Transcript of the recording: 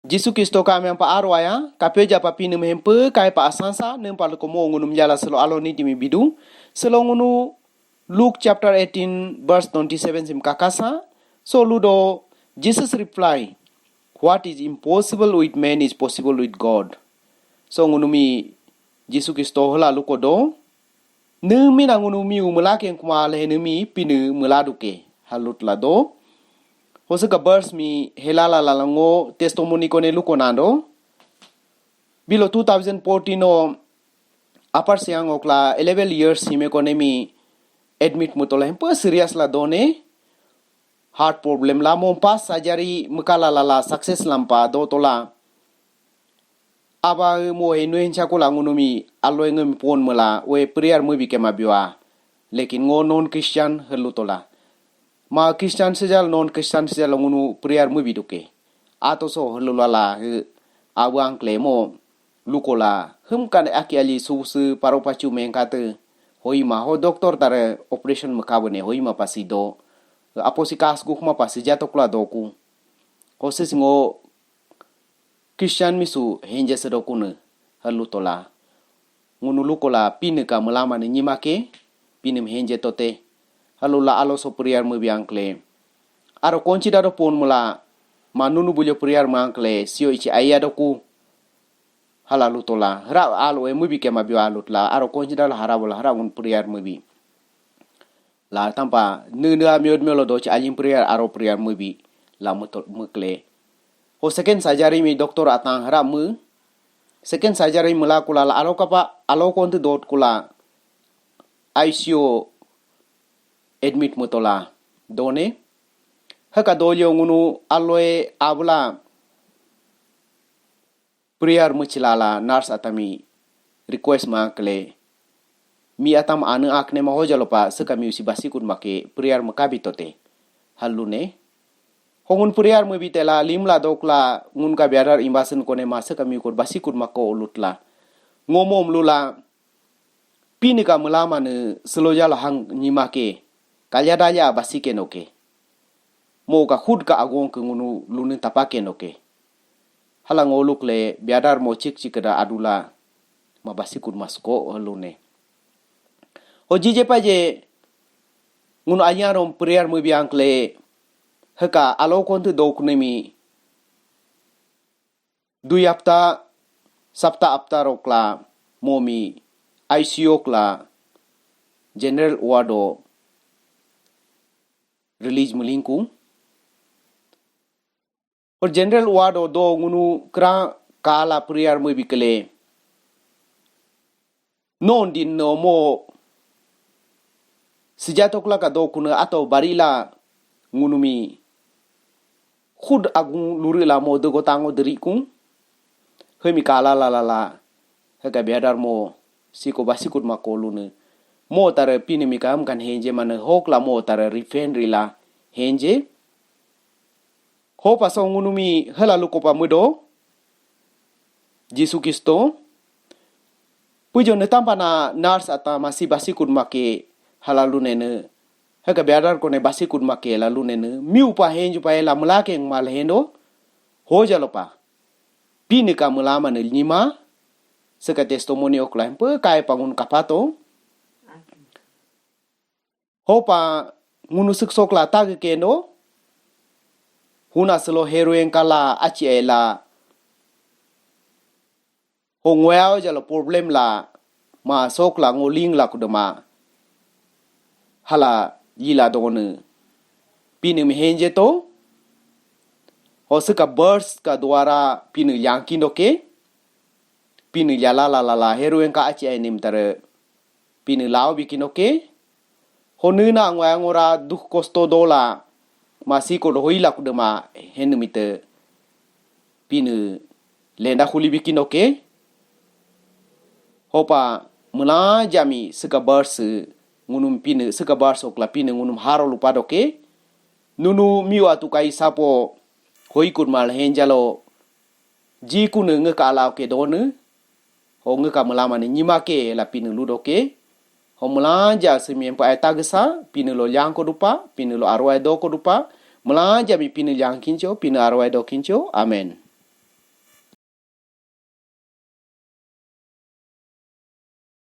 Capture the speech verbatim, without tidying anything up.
Jisu Kristo ka miampa aro aya, kapyoja pa Pinii mi hempe, kaipa asansa, niimpa lukomo ngunumi jala silo alo niti mi bidu, silo ngunu Luke chapter eighteen, verse twenty-seven simi kakasa, so ludo, Jesus reply, "What is impossible with man is possible with God." So ngunumi Jisu Kristo hiila lukodo, niimina ngunumi umulake kuma le niimi Pinii miiladu ke, hiilutla do. Ho siika verse mi hiilala lala ngo testimony kone lukonando. Bilo two thousand fourteen o Upper Siang okla eleven years hime kone mi admit miitola hempe serious la done. Heart problem la mo pas surgery miikala lala success lampa dotola. Aba mo he nuen chakula ngunumi alo ngemi pon miila we prayer miibi kema biwa. Lekin ngo non Christian hiilutola. Ma Christian sejal non Christian sejal ngunu prayer miibi duke. Ato so hiilulala he abu angkle mo lukola. Hemkan aki ali susu paro pachu mengkate. Hoima ho doctor tare operation miikabone hoima pasido. Aposi kas gukma pasi jatokla doku. Ho sisi ngo Christian misu henje sedokune hiilutola. Ngunu lukola Pinii ka miilama ne nyimake, Pinii mi henje tote. Hiilula alo so prayer miibi angkle. Aro consider do pon miila, ma nunu bulyo prayer mi angkle, sio ichi aya doku. Hiila lutola, hiira alo e miibi kema biwa lutla, aro consider la hiira bola, hiira ngunu prayer miibi. La tampa, ne ne amiod miilo dochi alin prayer, aro prayer miibi, la miito, miikle. Ho second surgery mi doctor atang hiira mii. Second surgery miila kula la alo kapa, alo kontu dot kula I C U admit miitola. Done. Hiika dolyo ngunu aloe abula prayer miichilala nurse atami request ma kle. Mi atam anu akne ma hojalopa siika mi usi basikut make prayer miikabi tote. Hiilune. Ho ngunu prayer miibi tela limla dokla ngunu ka biadar imbasin kone ma siika mi kot basikut mako ulutla. Ngomom lula Pinii ka miilama ne silo jalo hang nyimake. Kalya dalya basike noke. Mo ka hud ka agon ke ngunu luniin tapake noke. Hiila ngoluk le biadar mo chik chik da adula ma basikut masko hiilune. Ho jije paje ngunu anyarom prayer miibi angkle hiika alo kontu dokune mi dui hapta, sapta hapta rokla mo mi I C U kla general ward o release miilingku. Or general ward o do ngunu kra kala prayer miibi kele. Non din no mo sijatokla ka do kuna ato barila ngunumi khud agung lurila mo dego tango deri kung. Hiimi kala la la la. Hiika biadar mo siko basikut mako lune. Mo tara Pinii mi kam kan henje mane hokla mo tara rifen rila henje. Hopa so ngunumi hiila lukopa miido. Jisu Kristo. Pujo ne tampa na nurse ata masi basikut make hiila lunene. Hiika biadar kone basikut make la lunene. Miupa henju pa hiila miilake mal hendo. Hojalopa. Pinii ka miilama ne nyima. Siika testimony okla hempe kai pa ngunu kapato. Hopa ngunu siksokla tagi kendo. Huna silo heroin kala achi ela. Ho ngoyao jalo problem la ma sokla ngoling la kudema. Hiila yila done. Pinii mi henje to. Ho siika verse ka dwara Pinii yangkindo ke. Pinii yala la la la heroin ka achi ai nim tare. Pinii lao bikino ke. Ho nuna ngwa ngora dukh kosto dola. Masi ko do hoila kudema henu mite. Pinii lenda huli bikino ke. Hopa miilanja mi siika verse ngunum Pinii siika verse okla Pinii ngunum haro lupa doke. Nunu miwa tukai sapo hoikun mal henjalo. Jikune ngiika ala ke done. Ho ngiika miilama ne nyima ke la Pinii ludo ke. Ho miilanja simi empa ai tagesa Pinii lo yangko dupa Pinii lo arwai doko dupa. Miilanja mi Pinii yangkincho Pinii arwai dokincho. Amen.